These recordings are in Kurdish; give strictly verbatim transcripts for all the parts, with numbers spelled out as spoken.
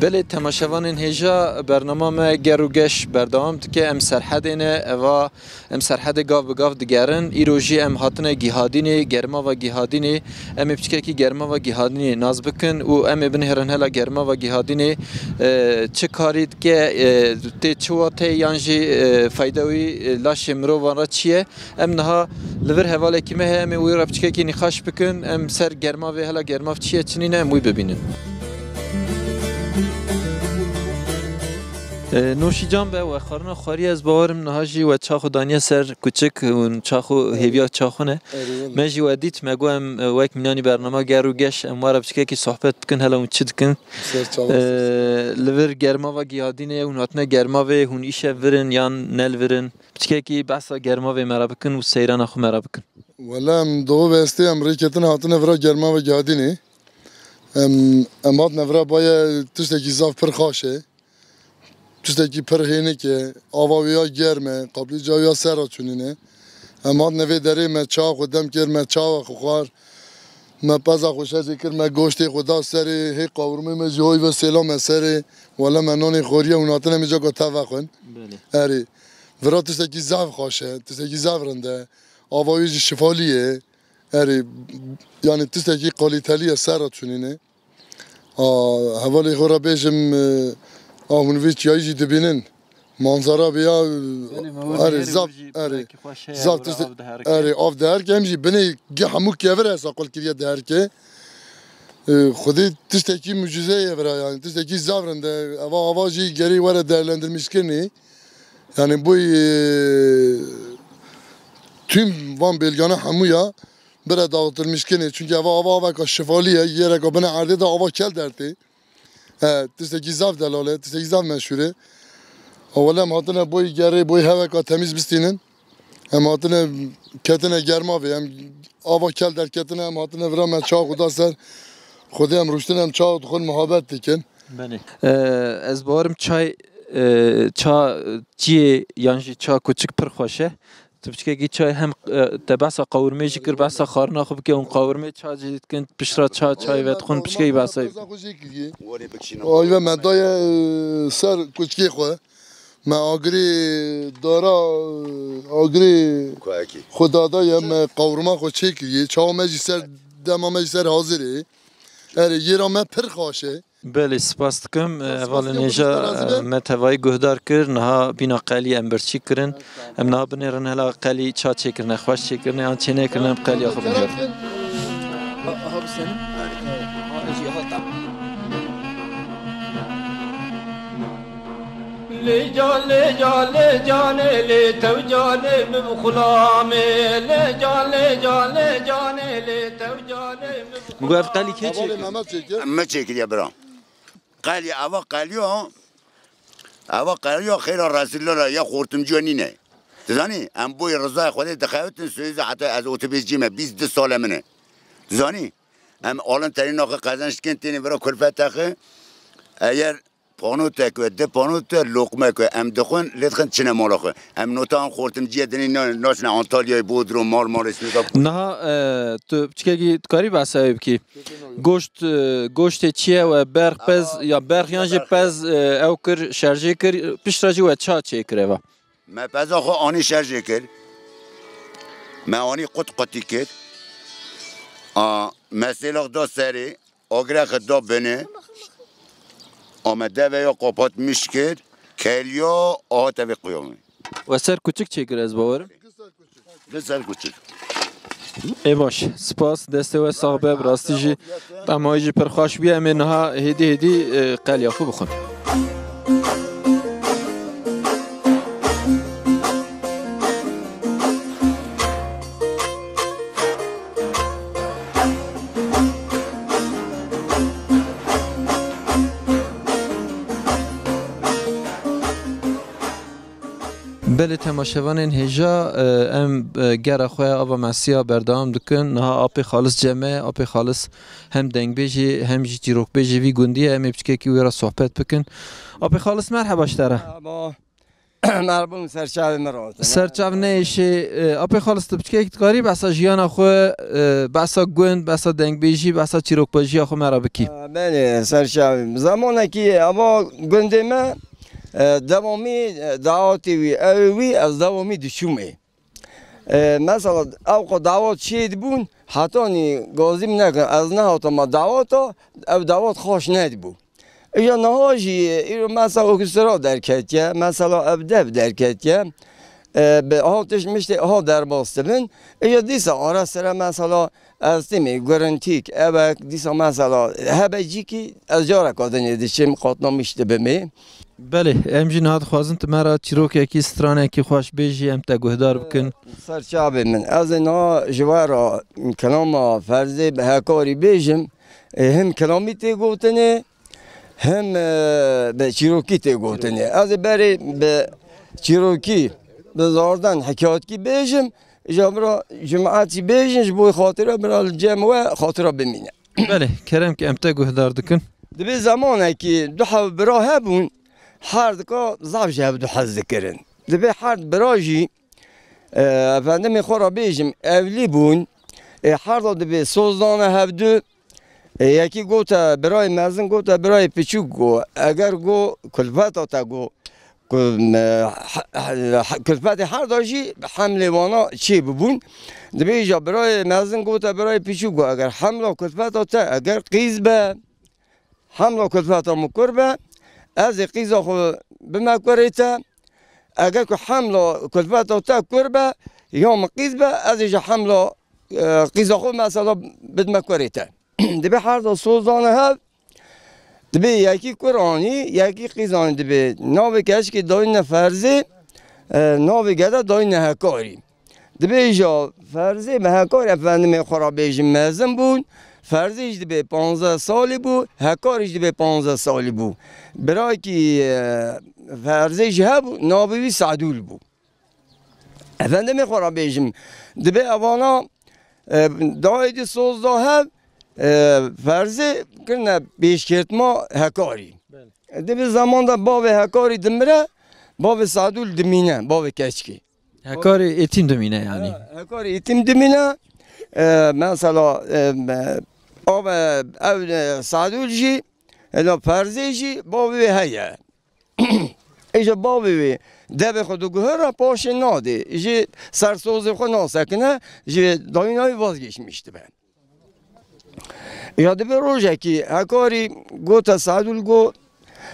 Belê temaşevanên hêja, bernama me Ger û Geş berdewam dike. Em Serhedê ne, eva em Serhedê gav bi gav digerin. Îro jî em hatine Gihadînê, germava Gihadînê. Em ê piçkekî germava Gihadînê nas bikin û em ê binêrin hela germava Gihadînê, e, çi karî dike, e, tê çi wateyê yan jî, e, fayda wî, e, laşê mirovan re çi ye. Em niha li vir hevalekî me heye, em ê wî re piçkekî nîqaş bikin, em ser germavê hela germav çi ye çi nîne em wî bibînin. E, Noşîcan be, we xwarina xwariye, ez bawerim niha jî we ça xwe daniye ser kuçik û ça xwe hêviya ça xwe ne. Erê, wele. Me jî we dît, me got em, e, wek mînanî bernama Ger û Geş em we re piçkekî sohbet bikin, hela hûn çi dikin. Ser çava. E, li vir germava Gihadînê hûn hatine germavê, hûn îşev vir in yan ne li vir in? Piçkekî behsa germavê me re bikin û seyrana xwe me re bikin. Wele em doh vestê em rêketin hatine vira germava Gihadînê. Em, em hatine vira baye tiştekî zaf pir xaş e. Tiştekî pir hênik e. Ava wê ya germ e. Qaplîca wê ya ser re çûnîne. Em hatine vê derê me çawa xwe dem kir, me çawa xwe xwar. Me peza xwe şerzê kir, me goştê xwe da serê, hê qawirmê me jî hoy ve sêla me serê. Wele me nonê xwariye hûn hatine me caka te vexwin. Belê. Erê. Vira tiştekî zaf xweş e, tiştekî zaf rind e. Ava wê jî şifalî ye. Erê, yanî tiştekî kalîtelî ye, ser re çûnîne. A, hevalê xwe re bêjim, e, a hûn vê çiyayî jî dibînin. Manzara vê ya, Belê, me erê, wê zaf, jî erê, belkî xweş heye, zaf were tişt-, av diherike. Erê, av diherike, em jî binê ge-, hemû kevir hesa qul kiriye diherike. E, Xwedê tiştekî mucize ye vira, yanî tiştekî zaf rind e. Eva ava jî gerî were değerlendirmişkirinê. Yanî boy, e, tüm van bêlgana hemûya bire dağıtılmışkirinê. Çünkü eva ava aveka şifalî ye, yereka bine erdê de ava kel dertê. E, tiştekî zaf delal e, tiştekî zaf meşhûr e. Wele em hatine boy gerê, boy heveka temiz bistînin. Em hatine ketine germavê, em ava kel derketine, em hatine vira me çawa xwe da ser. Xwedê em rûştine, em çawa dixwin muhabbet dikin. Belê. E, ez bawerim çay, e, ça çiyê yan jî ça kuçik pir xweş e. Tu piçkekî çay hem, e, te behsa qawirmê jî kir, behsa xwarina xwe bike, hûn qawirmê ça cî dikin, piştre ça çay vedixwin, piçkekî behsa wî bike. Ayve me daye, e, ser kuçkê xwe. Me agirê dara, agirê Kuekî. Xwe dadaye, me qawirma xwe çêkiriye. Çawa me jî ser, dema me jî ser hazir e. Erê, yêra me pir xaş e. Belê, spas dikim. Spas hevalên dikim, hêja, xwe razî be. Me tevayî guhdar kir, niha bîna qelî em birçî kirin. Em niha binêrin hela qelî ça çêkirine, xweş çêkirine yan çênekirine, em qeliya xwe binêrin. Aha, bu senin. Ha, ez jî, aha, tamam. Lê can, lê can, lê canê, lê tew canê min xulamê. Lê can, lê can, lê canê, lê tew canê min xulamê. Min got ev qelî kê çêkir? Mehmet çêkir. Min çêkiriye bira. Qelî, eva qeliya, eva qeliya xêra Resûlullah ya xortimciya nîne. Tu zanî, em boyê rizaya Xwedê dixewitin, Soyûza heta ez otobês cî me, bîst du sale min e. Tu zanî, em alin terî naxwe qezenç dikin, tênê vira kulfeta xwe. Eger panotek we, di panote, loqmek we, em dixwin, lê dixin çine mala xwe. Em nota an xortimciye dinê na-, naçine Antalyayê, Bodrum, Marmarê, Sinêda. Niha, e, tu piçkekî dikarî behsa wê bikî? Goşt, e, goştê çi ye we berx pez, ya berx yan jî pez, e, ew kir, şerjê kir, piştre jî we ça çêkir eva? Me peza xwe anî şerjê kir. Me anî qut qutî kir. A, me sêlax da serê, agirê xwe da binê. A me deveya qapatmiş kir. Keliya, a tevê quya min. We ser kuçik çêkir ez bawerim. Li ser kuçik. Ê baş, spas, destê we sax be, bi rastî jî temayî jî pir xweş bûye. Em ê niha hêdî hêdî, e, qeliya xwe bixwin. Belê temaşevanên hêja, e, em, e, gera xwe ya Ava Mesiya berdewam dikin. Niha apê Xalis cem e, apê Xalis hem dengbêjê hem jî çîrokbêjê vî gundî ye. Em ê piçkekî wê re sohbet bikin. Apê Xalis, merheba ji te re. Merhaba. Merhaba, ser çavê me re. Ser çav neyêşê, e, apê xalis, tu piçkek dikarî behsa jiyana xwe, e, behsa gund, behsa dengbêjî, behsa çîrokbejiya xwe me re bikî? Belê, ser çavê. Zamanekî ava gundê me, e, dewamî, e, dawetê wî, ew wî, ez dewamî diçûmê. E, mesela, ew qo dawet çê dibûn, hetanî gazî min nekin, ez nehatama daweta, ew dawet xaş nedibû. Îja niha jî, îro mesela orkestra derketiye, mesela ev dev derketiye, e, bi ha tişt miştê ha derbas dibin. Îja dîsa ara sere mesela ez tîmî gurintîk, evek, dîsa mesela hebe cîkî ez careka dinê diçim, qatnamiş dibimê. Belê, em jî niha dixwazin tu me re çîrokekî, stranekî xweş bêjî, em te guhdar bikin. Ser çavê min. Ez ê niha ji we re kilama Ferzê bi Hekarî bêjim. E, him kilamî tê gotinê, him, e, bi çîrokî tê gotinê. Ez ê berê bi çîrokî, bi zarden hikayetkî bêjim. Ji bira cumaetî bêjin, ji bo xatira bira li cem we xatira bimîne. Belê, kerem ki em te guhdar dikin. Dibê zemanekî du hev bira hebûn, her dika zaf ji hev du hez dikirin. Dibê her bira jî, e, efendimê xwe re bêjim, evlî bûn. E, her da dibê soz dane hevdu. E, yekî gote birayê mezin, gote birayê piçûk, go, eger, go, kulfeta te, go, ku, me, he-, he-, he-, kulfetê her da jî hemlê wana çê bibûn. Dibê îja birayê mezin gote birayê piçûk, go, eger hemla kulfeta te, eger qîz be, hemla kulfeta min kur be, ez ê qîza xwe bime kurê te. Eger ku hemla kulfeta te kur be, ya min qîz be, ez ê ji hemla, e, qîza xwe mesela bidime kurê te. Dibê her da soz dane hev, dibê yekî kur anî, yekî qîz anî, dibê navê keçikê dayîne Ferzê, e, navê gede dayîne Hekarî. Dibê îja Ferzê bi Hekarî efendimê xwe re bêjim mezin bûn. Ferzê jî dibê panzdeh salî bû, Hekarî jî dibê panzdeh salî bû. Birakî, e, Ferzê jî hebû, navê wî Sadûl bû. Efendimê xwe re bêjim, dibê evana, e, dayê di soz da hev, e, Ferzê kirine pêşkêrtma Hekarî. Belê. Dibê zeman de bavê Hekarî dimire, bavê Sadûl dimîne, bavê keçikê. Hekarî êtîm dimîne yanî. Ha, Hekarî êtîm dimîne, e, mesela, e, me, ave, ev, e, Sadûl jî, ela Ferzê jî bavê wê heye. Îja bavê wê devê xwe diguhere, paşê nadê. Ji ser sozê xwe nasekine, ji dayîna wî vazgeçmiş dibe. Ya dibê rojekî Hekarî gote Sadûl, go,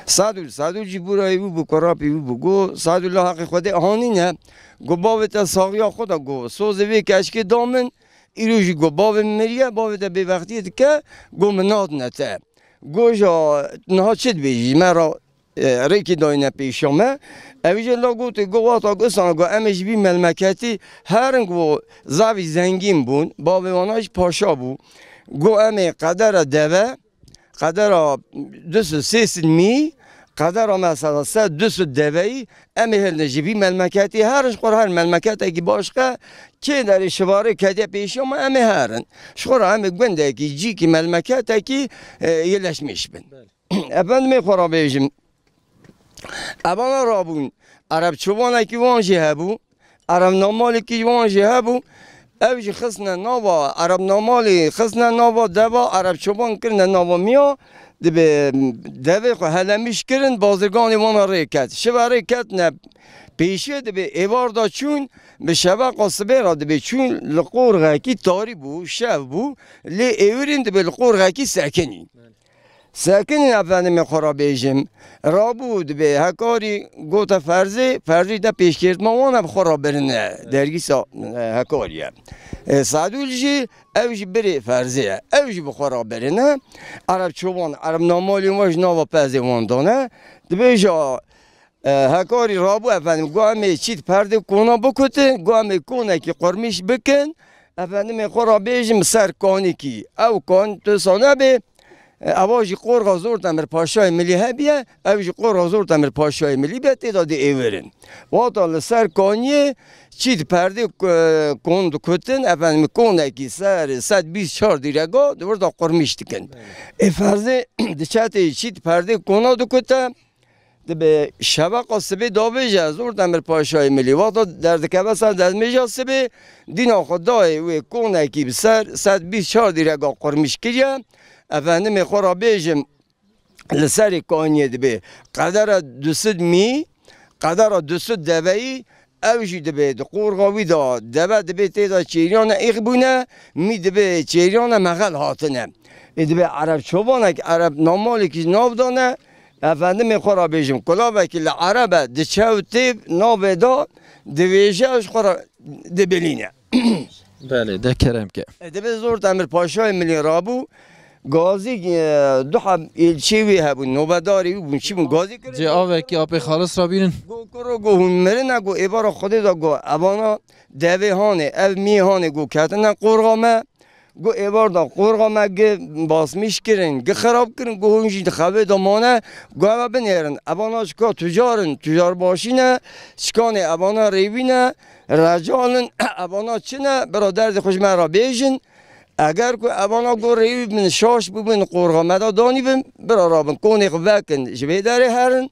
Sadûl, Sadûl jî burayê wî bû, kurapî wî bû. Go, Sadûl, la heqê Xwedê hanîne. Go, bavê te saxiya xwe de, go, sozê vê keçikê da min. Îro jî, go, bavê min miriye, bavê te bêbextiyê dike. Go, min nadine te. Go, ja niha çi dibêjî? Me re e, rêkî dayîne pêşiya me. Ew jî la gotê, go, wata go, sana go, em ê ji vî melmeketî herin, go, zavî zengîn bûn, bavê wana jî paşa bû. Go, em ê qedera deve, qedera du sed sê sed mî, qedera mesela sed du sed deveyî, em ê hilin ji vî melmeketî herin, ji xwe re her melmeketekî baş ke, kê derê şivarê kediye pêşiya me, em ê herin. Ji xwe re em ê gundekî, cîkî, melmeketekî, e, yerleşmiş bin. Belê. Efendimê xwe re bêjim, evana rabûn, Ereb çobanekî wan jî hebû, Ereb namalekî wan jî hebû. Ew jî xistine nava, Ereb namalî xistine nava deva, Ereb çoban kirine nava miya, dibê devê xwe helemîş kirin, bazirganê wana rê ket. Şiva rê ketine pêşiyê, dibê êvar da çûn, bi şeveqa sibê re dibê çûn, li qorxekî tarî bû, şev bû, lê êwirîn dibê li qorxekî sekinîn. Sekinîn efendimê xwe re bêjim. Rabû dibê Hekarî gote Ferzê, Ferzê de pêşkêrtma wan e bi xwe re birine. Dergîsa, e, Hekarî ye. E, Sadûl jî, ew jî birê Ferzê ye. Ew jî bi xwe re birine. Ereb çoban, Ereb namalên we ji nava pezê wan dane. Dibêje, E, Hekarî rabû efendim, got, "Em ê çît perdê kona bikutin, got, em ê konekî qurmîş bikin." Efendimê xwe re bêjim ser kanîkî. Ew kan tu sa nebê, e, eva jî qorxa zor Temir Paşayê Milî hebiye, ew jî qorxa zor Temir Paşayê Milî biye, tê de dê êwirin. Wata li ser kaniyê çît perdê, e, kon dikutin, efendim, konekî ser sed bîst çar dîrega di wir de qurmîş dikin. Ê Ferzê diçe tê çît perdê kona dikute, Dibe şeveqa sibê davêje, zor Temir Paşayê Milî. Wexta derdikeve ser dezmêja sibê, dîna xwe dayê wê konekî bi ser sed bîst çar dîrega qurmîş kiriye. Efendimê xwe ra bêjim, li serê kaniyê dibe qedera du sed mî, qedera du sed deveyî, ew jî dibe di qorxa wî de deve dibe tê de çêriyane êx bûne, mî dibe çêriyane mexel hatine. Ê dibe Ereb çobanek, Ereb namalekî nav dane, efendimê xwe ra bêjim, kulavekî li Erebe diçe û tê navê de divêje, ji xwe ra dibilîne. Belê, de kerem ke. E, dibe zor Temir Paşayê Milî rabû. Gazî, e, du heb êlçê wî hebûn, nobedarê wî bûn, çi bûn? Gazî kirin. Cê avekî apê xalis rabînin. Go kuro, go hûn mirine, go êvara Xwedê de, go evana devê hanê, ev mî hanê, go ketine qorxa me. Go êvar de qorxa me gi basmîş kirin, gi xirab kirin, go hûn jî di xewê de mane, go eve binêrin. Evana çika tucar in, tucar başî ne, çikanê evana rêwî ne, recal in, evana çi ne, bira derdê xwe ji me re bêjin. Eger ku evana go rêwî bin, şaş bibin, qorxa me de danî bin, bira rabin, konê xwe vekin, ji vê derê herin.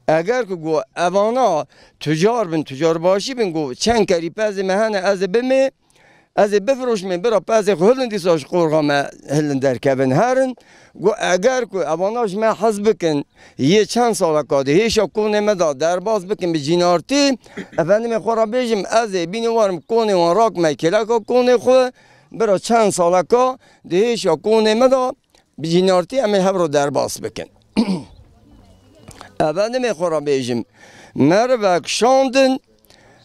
Eger ku go evana tucar bin, tucar başî bin, go çend kerî pezê me hene, ez ê bimê, ez ê bifiroşmê, bira pezê xwe hilin, dîsa ji qorxa me hilin derkevin herin. Go eger ku evana ji me hez bikin, yê çend saleka di hêşa konê me de derbas bikin bi cînartî, efendimê xwe re bêjim, ez ê bînî werim konê wan rakime kêleka konê xwe, bira çend saleka di hêşa konê me de bi cînartî em ê hev re derbas bikin. Efendimê xwe re bêjim, merivek şandin,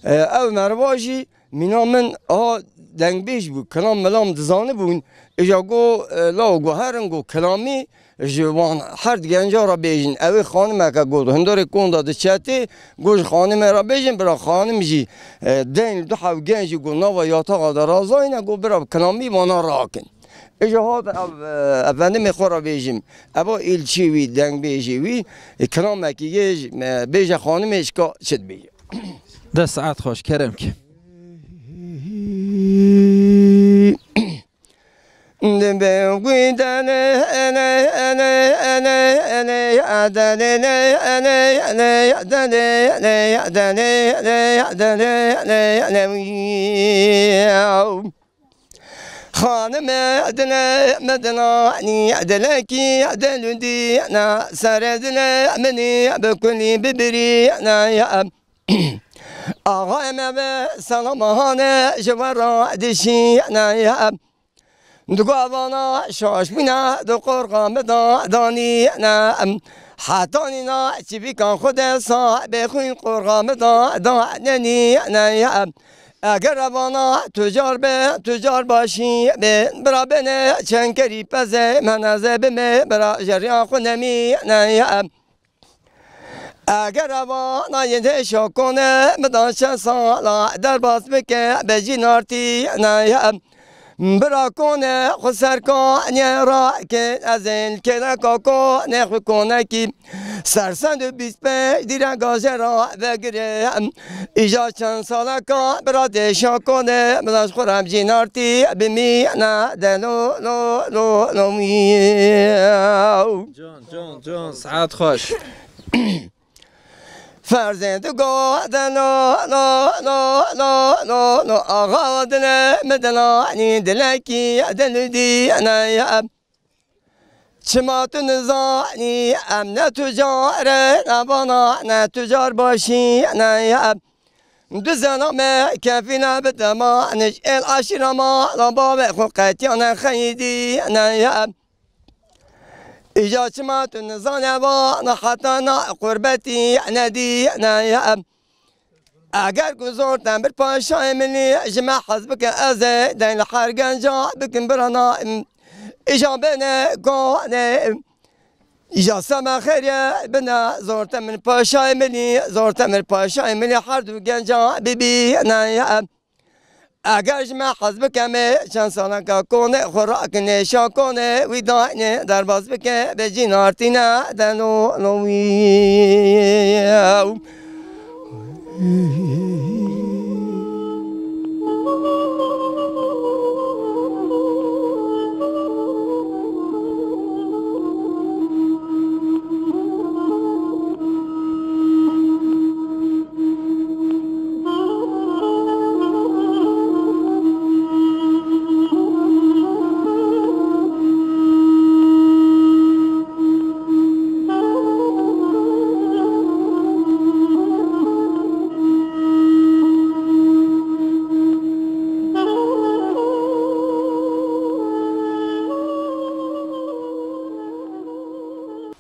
e, ew meriva jî mîna min a dengbêj bû, kilam milam dizanibûn, îja go, e, law go herin go kilamî ji wan her di genca re bêjin, ew ê xanimeke go di hundarê konda diçetê, go ji xanimê re bêjin, bira xanim jî, e, deyn li du hev genc jî go nava yataxa de razayne, go bira bi kilamî wana rakin. Îja hat ev, e, efendimê xwe re bêjim. Eva îlçî wî, dengbêjê wî, e, kilamekî yê ji, e, bêje xanimê şika çi dibêje. Dest saet xweş, kerem ki. Xanime dine midina nî dilekî diludî na sere dine minî bi kulî bibirî na ya. Axayê me ve selama hane ji we ra dişî na ya. Di gavana şaş bûna di qorxa min da danî na. Hetanî na çivîkan xwe de sahibê xwîn qorxa min da da nenî na ya. Eger evana tucar be, tucar başî be, bira bene çenkerî peze, meneze bime, bira jeriya xwe nemî ne ye. Eger evana yê dê şokone, min da çend sala derbas bike, be cînartî ne ye. Bira kone xwe ser kanê rakin, ez ê li kêleka konê xwe konekî. Ser sed û bîst pênc dîre gajera vegire. Îja çend saleka bira dêşa konê, bila ji xwe re em cînartî bimîne de lo, lo, lo, lo, miyaw. Can, can, can, saet xweş. Ferzên di go de lo, lo, lo, lo, lo, lo, axa dile mi dilanî dilekî diludî ne ye. Çima tu nizanî em ne tucar in, evana ne tucar başî ne ye. Du zena me kefîne bi dema nij el aşîra ma la bavê xwe qetiyane xeyidî ne ye. Îja çima tu nizane va na heta na qurbetî nedî ne ye. Eger ku zor Temir Paşayê Milî ji me hez bike, ez ê deyn li her genca bikim birana. Îja bene gane. Îja seme xêriye bine zor Temir Paşayê Milî, zor Temir Paşayê Milî her du genca bibîne. Eger ji me hez bikeme çend saleka konê xwe rakinê şakonê wî dayne derbas bike be cînartîne de lo lo wî.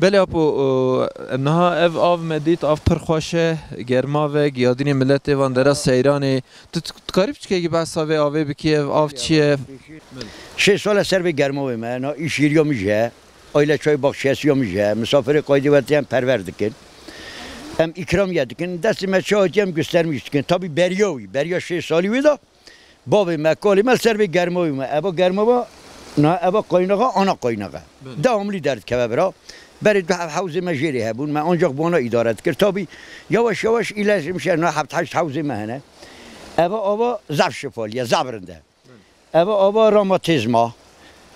Belê apo, e, niha ev av me dît, av pir xweş e, germavek, yadînê miletê van dera seyranê. Tu, tu, tu karî piçkekî behsa vê avê bikî, ev av çi ye? Şêst sal e ser vê germavê me, na îşgiriya min jî heye, aile çay baxçiyesiya min jî heye, misafirê qaydê we tê em perwer dikin. Em îkramiye dikin, destê me çi hatiye em göstermiş dikin. Tabî beriya wî, beriya şêst salî wê de, bavê me, kalê me li ser vê germavê me. Eva germava, niha eva qaynaxa, ana qaynaxe. Belê. Devamlî derdikeve bira. Berê du hev hewzê me jêrê hebûn. Me ancak bi wana îdare dikir. Tabî, yavaş yavaş îleşmiş e, niha heft heşt hewzê me hene. Eva ava zaf şifaliye, zaf rind e. Eva ava romatizma,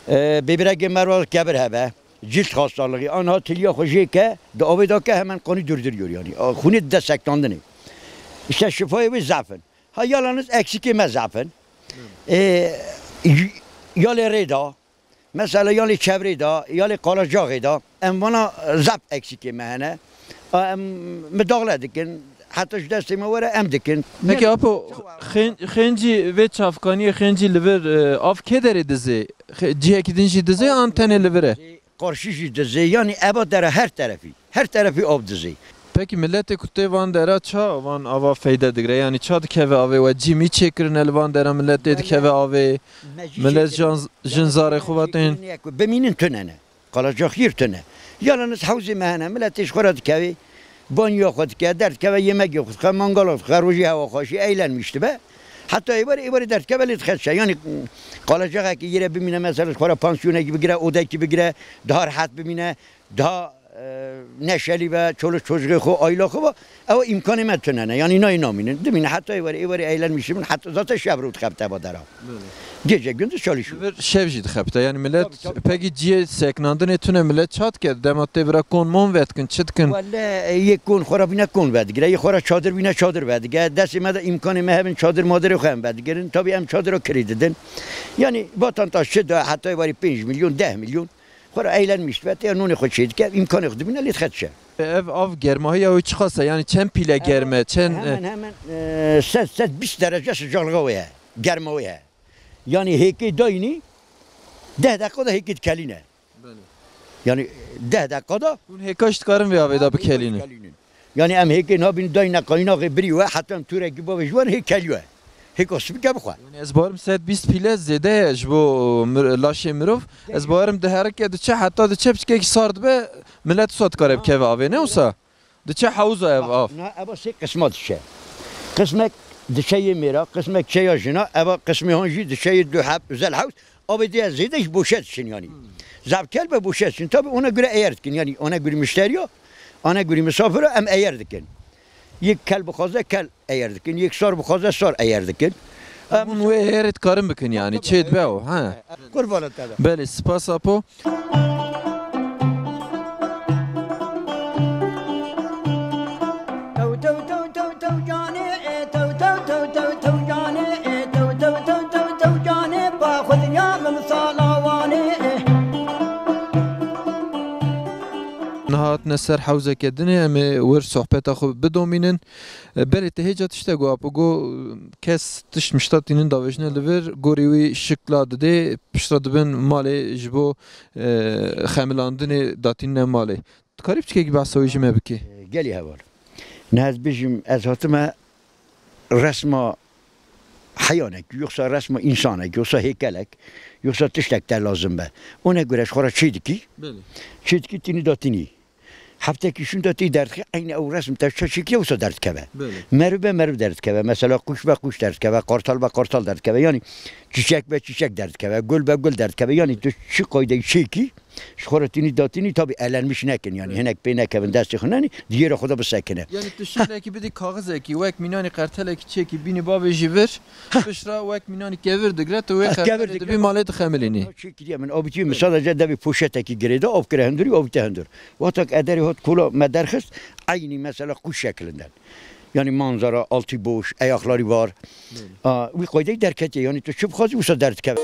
e, bêbregê merwa kevir hebe, cilt hastalığı, anha tiliya xwe jê ke, di avê de ke hemen qanî durdiriyor yani. A, xûnê dide sektandinê. İşte şifayê wê zaf in. Ha, yalnız eksikê me zaf in. E, y-, yalê rê da, mesela yalê çevrê da, yalê qalacaxê da, em vana zaf eksikê me hene. A, em midaxle dikin, heta ji destê me were em dikin. Peki Ne- apo, Çawa? Xên-, xêncî vê çavkaniyê, xêncî li vir, e, av kê derê dizê? Xe-, cihekî din jî dizê an tenê li vir e? Qarşî jî dizê, yanî eva dera her terefî. Her terefî av dizê. Peki miletê ku tê van dera ça van ava feyde digre? Yanî ça dikeve avê we? Cî mî çêkirine li van dera miletê dikeve avê? Milet jan, jin zarê xwe va tên? Bimînin tune ne. Qalacaxiyir tune. Yalnız hewzê me hene, miletê ji xwe re dikevê, banyoya xwe dike, derdikeve, yemegê xwe dike, mangala xwe dike, rojê hewa xweşî, eğlenmiş dibe. Heta êvarê, êvarê derdikeve lê dixe dişe. Yanî, qalacaxekî yê re bimîne, mesela ji xwe re pansiyonekî bigire, odekî bigire, daha rehet bimîne, daha, e, neşelî be, çoluk çocuğê xwe, aîla xwe be, ew îmkanê me tune ne. Yanî nayê namînin. Dimîne heta êvarê, êvarê eğlenmiş dibin, heta zaten şev rû dixebite eva dera. Belê. Gece gündüz çalışıyor. Li vir şev jî dixebite. Yanî millet Tabii, tabii. Pekî cihê seknandinê tune millet ça dike? Dema tê vira kon mon vedikin, çi dikin? Welle, yê kon xwe re bîne kon vedigire, yê xwe re çadir bîne çadir vedige. Destê me de îmkanê me hebin çadir madirê xwe em vedigirin. Tabii em çadira kirî didin. Yanî vatandaş çi da heta êvarê pênc milyon, deh milyon. Xwe re eğlenmiş ve tê nûnê xwe çê dike, îmkanê xwe dibîne lê dixe dişe. Ev av germahiya wî çiqas e? Yanî çend pîle germ e? Çend, e, Hemen hemen, e, sed, sed bîst derece sıcaklığı wê ye. Germa wê ye. Yanî hêkê dayînî deh deqa da hêkê dikelîne. Belê. Yanî deh deqa da Hûn hêka jî dikarin vê avê de bikelînin. Yanî em hêkê nabîn dayîne qaynaxê birî we, heta em tûrekî bavê ji wan hêk keliyo. Hêka sibike bixwe. Yanî ez barim sed bîst pîle zêde ye ji bo mir-, laşê mirov. Ez barim diherike diçe, heta diçe piçkekî sar dibe, milet wisa dikare bikeve avê, ne wisa? Diçe hewza ev av. Na, eva sê qisma diçe. Qismek diçe yê mêra, qismek çeya jina, eva qismê han jî diçe yê du heb, özel hewz. Avê diye zêde ji boşe diçin yanî. Zaf kel be boşe diçin. Tabii ona göre eyer dikin. Yanî ona göre müşteriya, ona göre misafira em eyer dikin. Yek kel bixwaze kel eyer dikin. Yek sar bixwaze sar eyer dikin. Em Hûn wê eyerê dikarin bikin yanî. Çê dibe o, he. Qurbana te be. Belê, spas apo. Tew, tew, tew, tew, tew, canê, e, tew, tew, tew, tew, tew, canê, e, tew, tew, tew, tew, tew, canê, ba xwe dinya min sala wanê, e. Niha hatine ser hewzeke dinê, em ê wir sohbeta xwe bidomînin. E, belê te hêca tiştek got, apo got, kes tişt mişta tînin davêjine li vir, gorî wî şikla didê, piştre dibin malê ji bo, e, xemilandinê datînine malê. Tu karî piçkekî behsa wî ji me bikî? Gelî heval. Ne ez bijim, ez hatime resma heyanek, yoksa resma insanek, yoksa hêkelek, yoksa tiştek te lazim be. Ona göre ji xwe re çê dikî. Belê. Çê dikî tînî da tînî. Heftekî şûnda tê derdixê, eynî ew resm te çi çêkiye wisa derdikeve. Belê. Meriv be meriv derdikeve. Mesela quş be quş derdikeve, qartal be qartal derdikeve. Yanî çiçek be çiçek derdikeve, gul be gul derdikeve. Yanî tu çi qaydeyî çêkî, ji xwe re tînî datînî, tabî elenmiş nekin. Yanî hinek pê nekevin destê xwe nenî, diyê re xwe de bisekine. Yanî tu şiklekî bidî kaxizekî, wek mînanî qertelekî çêkî bînî bavê jî vir, piştre wek mînanî kevir digre, tu wê Ha, kevir qertelê digre. dibî malê dixemilînî. Çêkiriye min, avîtî min sadece devê poşetekî girêda, av kire hundirî, avîte hundir. Wextek ederê hat kola me derxist, eynî mesela quş şeklinden. Yani manzara, altı boş, ayakları var. Hı. A, wî qaydeyî derketiye. Yani tu çi bixwazî, wisa derdikeve.